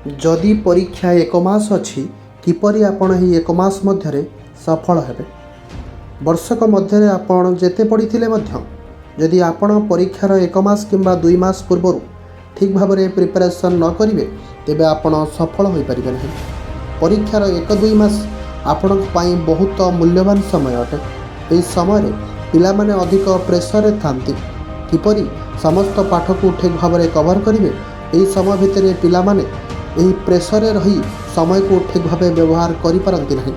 ଯଦି ପରୀକ୍ଷା ଏକ ମାସ ଅଛି, କିପରି ଆପଣ ଏହି ଏକ ମାସ ମଧ୍ୟରେ ସଫଳ ହେବେ? ବର୍ଷକ ମଧ୍ୟରେ ଆପଣ ଯେତେ ପଢ଼ିଥିଲେ ମଧ୍ୟ ଯଦି ଆପଣ ପରୀକ୍ଷାର ଏକ ମାସ କିମ୍ବା 2 ମାସ ପୂର୍ବରୁ ଠିକ୍ ଭାବରେ ପ୍ରିପାରେସନ୍ ନ କରିବେ, ତେବେ ଆପଣ ସଫଳ ହୋଇପାରିବେ ନାହିଁ। ପରୀକ୍ଷାର 1-2 ମାସ ଆପଣଙ୍କ ପାଇଁ ବହୁତ ମୂଲ୍ୟବାନ ସମୟ ଅଟେ। ଏହି ସମୟରେ ପିଲାମାନେ ଅଧିକ ପ୍ରେସରରେ ଥାନ୍ତି, କିପରି ସମସ୍ତ ପାଠକୁ ଠିକ୍ ଭାବରେ କଭର୍ କରିବେ। ଏହି ସମୟ ଭିତରେ ପିଲାମାନେ ଏହି ପ୍ରେସରରେ ରହି ସମୟକୁ ଠିକ୍ ଭାବେ ବ୍ୟବହାର କରିପାରନ୍ତି ନାହିଁ।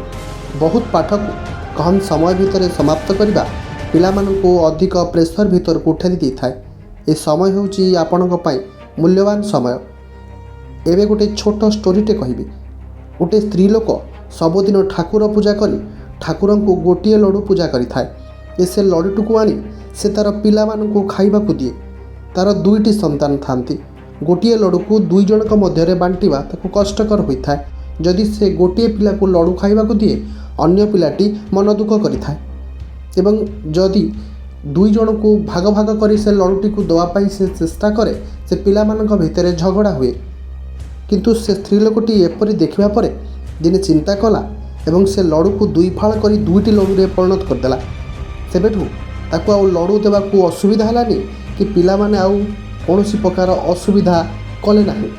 ବହୁତ ପାଠକୁ କମ୍ ସମୟ ଭିତରେ ସମାପ୍ତ କରିବା ପିଲାମାନଙ୍କୁ ଅଧିକ ପ୍ରେସର ଭିତରକୁ ଠେଲି ଦେଇଥାଏ। ଏ ସମୟ ହେଉଛି ଆପଣଙ୍କ ପାଇଁ ମୂଲ୍ୟବାନ ସମୟ। ଏବେ ଗୋଟେ ଛୋଟ ଷ୍ଟୋରିଟେ କହିବି। ଗୋଟେ ସ୍ତ୍ରୀ ଲୋକ ସବୁଦିନ ଠାକୁର ପୂଜା କରି ଠାକୁରଙ୍କୁ ଗୋଟିଏ ଲଡ଼ୁ ପୂଜା କରିଥାଏ। ସେ ଲଡ଼ୁଟିକୁ ଆଣି ସେ ତା'ର ପିଲାମାନଙ୍କୁ ଖାଇବାକୁ ଦିଏ। ତା'ର ଦୁଇଟି ସନ୍ତାନ ଥାନ୍ତି। ଗୋଟିଏ ଲଡ଼ୁକୁ ଦୁଇ ଜଣଙ୍କ ମଧ୍ୟରେ ବାଣ୍ଟିବା ତାକୁ କଷ୍ଟକର ହୋଇଥାଏ। ଯଦି ସେ ଗୋଟିଏ ପିଲାକୁ ଲଡ଼ୁ ଖାଇବାକୁ ଦିଏ, ଅନ୍ୟ ପିଲାଟି ମନ ଦୁଃଖ କରିଥାଏ ଏବଂ ଯଦି ଦୁଇ ଜଣଙ୍କୁ ଭାଗ ଭାଗ କରି ସେ ଲଡ଼ୁଟିକୁ ଦେବା ପାଇଁ ସେ ଚେଷ୍ଟା କରେ, ସେ ପିଲାମାନଙ୍କ ଭିତରେ ଝଗଡ଼ା ହୁଏ। କିନ୍ତୁ ସେ ସ୍ତ୍ରୀ ଲୋକଟି ଏପରି ଦେଖିବା ପରେ ଦିନେ ଚିନ୍ତା କଲା ଏବଂ ସେ ଲଡ଼ୁକୁ ଦୁଇ ଫାଳ କରି ଦୁଇଟି ଲଡ଼ୁରେ ପରିଣତ କରିଦେଲା। ସେବେଠୁ ତାକୁ ଆଉ ଲଡ଼ୁ ଦେବାକୁ ଅସୁବିଧା ହେଲାନି କି ପିଲାମାନେ ଆଉ କୌଣସି ପ୍ରକାର ଅସୁବିଧା କଲେ ନାହିଁ।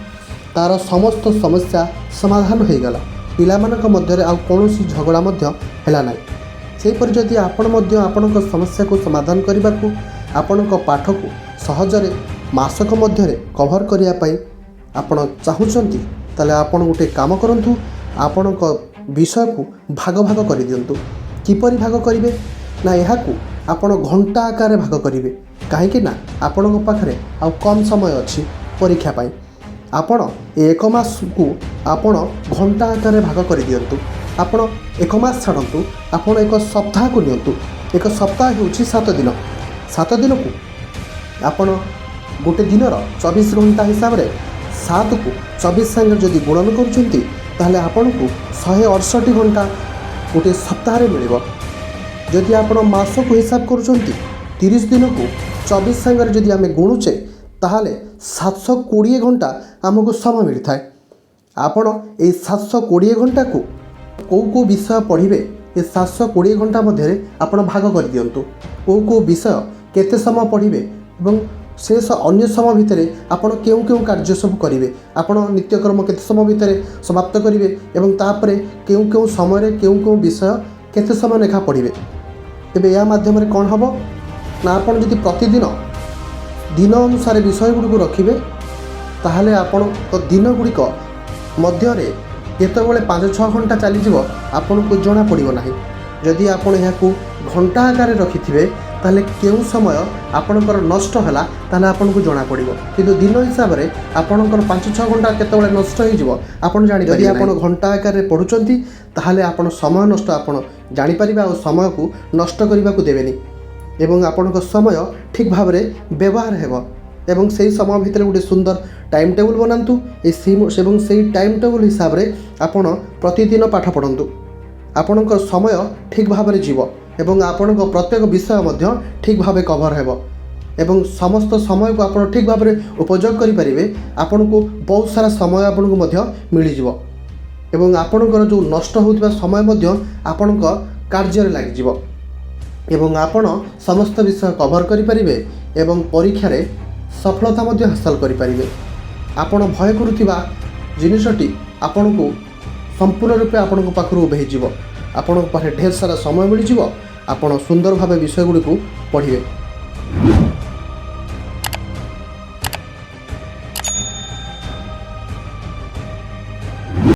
ତା'ର ସମସ୍ତ ସମସ୍ୟା ସମାଧାନ ହୋଇଗଲା। ପିଲାମାନଙ୍କ ମଧ୍ୟରେ ଆଉ କୌଣସି ଝଗଡ଼ା ମଧ୍ୟ ହେଲା ନାହିଁ। ସେହିପରି ଯଦି ଆପଣ ମଧ୍ୟ ଆପଣଙ୍କ ସମସ୍ୟାକୁ ସମାଧାନ କରିବାକୁ, ଆପଣଙ୍କ ପାଠକୁ ସହଜରେ ମାସକ ମଧ୍ୟରେ କଭର୍ କରିବା ପାଇଁ ଆପଣ ଚାହୁଁଛନ୍ତି, ତାହେଲେ ଆପଣ ଗୋଟେ କାମ କରନ୍ତୁ। ଆପଣଙ୍କ ବିଷୟକୁ ଭାଗ ଭାଗ କରିଦିଅନ୍ତୁ। କିପରି ଭାଗ କରିବେ ନା, ଏହାକୁ ଆପଣ ଘଣ୍ଟା ଆକାରରେ ଭାଗ କରିବେ। କାହିଁକି ନା ଆପଣଙ୍କ ପାଖରେ ଆଉ କମ୍ ସମୟ ଅଛି ପରୀକ୍ଷା ପାଇଁ। ଆପଣ ଏ ଏକ ମାସକୁ ଆପଣ ଘଣ୍ଟା ଆକାରରେ ଭାଗ କରିଦିଅନ୍ତୁ। ଆପଣ ଏକ ମାସ ଛାଡ଼ନ୍ତୁ, ଆପଣ ଏକ ସପ୍ତାହକୁ ନିଅନ୍ତୁ। ଏକ ସପ୍ତାହ ହେଉଛି 7 ଦିନ। 7 ଦିନକୁ ଆପଣ ଗୋଟେ ଦିନର 24 ଘଣ୍ଟା ହିସାବରେ 7କୁ 24 ସାଙ୍ଗରେ ଯଦି ଗୁଣନ କରୁଛନ୍ତି, ତାହେଲେ ଆପଣଙ୍କୁ 168 ଘଣ୍ଟା ଗୋଟିଏ ସପ୍ତାହରେ ମିଳିବ। ଯଦି ଆପଣ ମାସକୁ ହିସାବ କରୁଛନ୍ତି, 30 ଦିନକୁ 24 ସାଙ୍ଗରେ ଯଦି ଆମେ ଗୁଣୁଛେ, ତାହେଲେ 720 ଘଣ୍ଟା ଆମକୁ ସମୟ ମିଳିଥାଏ। ଆପଣ ଏଇ 720 ଘଣ୍ଟାକୁ କେଉଁ କେଉଁ ବିଷୟ ପଢ଼ିବେ, ଏ 720 ଘଣ୍ଟା ମଧ୍ୟରେ ଆପଣ ଭାଗ କରିଦିଅନ୍ତୁ। କେଉଁ କେଉଁ ବିଷୟ କେତେ ସମୟ ପଢ଼ିବେ ଏବଂ ଶେଷ ଅନ୍ୟ ସମୟ ଭିତରେ ଆପଣ କେଉଁ କେଉଁ କାର୍ଯ୍ୟ ସବୁ କରିବେ, ଆପଣ ନିତ୍ୟକର୍ମ କେତେ ସମୟ ଭିତରେ ସମାପ୍ତ କରିବେ ଏବଂ ତାପରେ କେଉଁ କେଉଁ ସମୟରେ କେଉଁ କେଉଁ ବିଷୟ କେତେ ସମୟ ଲେଖା ପଢ଼ିବେ। ତେବେ ଏହା ମାଧ୍ୟମରେ କ'ଣ ହେବ ନା, ଆପଣ ଯଦି ପ୍ରତିଦିନ ଦିନ ଅନୁସାରେ ବିଷୟ ଗୁଡ଼ିକୁ ରଖିବେ, ତାହେଲେ ଆପଣଙ୍କ ଦିନ ଗୁଡ଼ିକ ମଧ୍ୟରେ କେତେବେଳେ 5-6 ଘଣ୍ଟା ଚାଲିଯିବ, ଆପଣଙ୍କୁ ଜଣାପଡ଼ିବ ନାହିଁ। ଯଦି ଆପଣ ଏହାକୁ ଘଣ୍ଟା ଆକାରରେ ରଖିଥିବେ, ତାହେଲେ କେଉଁ ସମୟ ଆପଣଙ୍କର ନଷ୍ଟ ହେଲା, ତାହେଲେ ଆପଣଙ୍କୁ ଜଣାପଡ଼ିବ। କିନ୍ତୁ ଦିନ ହିସାବରେ ଆପଣଙ୍କର 5-6 ଘଣ୍ଟା କେତେବେଳେ ନଷ୍ଟ ହେଇଯିବ, ଆପଣ ଜାଣି, ଯଦି ଆପଣ ଘଣ୍ଟା ଆକାରରେ ପଢ଼ୁଛନ୍ତି, ତାହେଲେ ଆପଣ ସମୟ ନଷ୍ଟ ଆପଣ ଜାଣିପାରିବେ ଆଉ ସମୟକୁ ନଷ୍ଟ କରିବାକୁ ଦେବେନି ଏବଂ ଆପଣଙ୍କ ସମୟ ଠିକ୍ ଭାବରେ ବ୍ୟବହାର ହେବ। ଏବଂ ସେଇ ସମୟ ଭିତରେ ଗୋଟେ ସୁନ୍ଦର ଟାଇମ୍ ଟେବୁଲ୍ ବନାନ୍ତୁ। ଏ ସେଇ ଏବଂ ସେଇ ଟାଇମ୍ ଟେବୁଲ୍ ହିସାବରେ ଆପଣ ପ୍ରତିଦିନ ପାଠ ପଢ଼ନ୍ତୁ। ଆପଣଙ୍କ ସମୟ ଠିକ୍ ଭାବରେ ଯିବ ଏବଂ ଆପଣଙ୍କ ପ୍ରତ୍ୟେକ ବିଷୟ ମଧ୍ୟ ଠିକ୍ ଭାବେ କଭର୍ ହେବ ଏବଂ ସମସ୍ତ ସମୟକୁ ଆପଣ ଠିକ୍ ଭାବରେ ଉପଯୋଗ କରିପାରିବେ। ଆପଣଙ୍କୁ ବହୁତ ସାରା ସମୟ ଆପଣଙ୍କୁ ମଧ୍ୟ ମିଳିଯିବ ଏବଂ ଆପଣଙ୍କର ଯେଉଁ ନଷ୍ଟ ହେଉଥିବା ସମୟ ମଧ୍ୟ ଆପଣଙ୍କ କାର୍ଯ୍ୟରେ ଲାଗିଯିବ ଏବଂ ଆପଣ ସମସ୍ତ ବିଷୟ କଭର୍ କରିପାରିବେ ଏବଂ ପରୀକ୍ଷାରେ ସଫଳତା ମଧ୍ୟ ହାସଲ କରିପାରିବେ। ଆପଣ ଭୟ କରୁଥିବା ଜିନିଷଟି ଆପଣଙ୍କୁ ସମ୍ପୂର୍ଣ୍ଣ ରୂପେ ଆପଣଙ୍କ ପାଖରୁ ଉଭେଇଯିବ। ଆପଣଙ୍କ ପାଖରେ ଢେର ସାରା ସମୟ ମିଳିଯିବ। ଆପଣ ସୁନ୍ଦର ଭାବେ ବିଷୟ ଗୁଡ଼ିକୁ ପଢ଼ିବେ।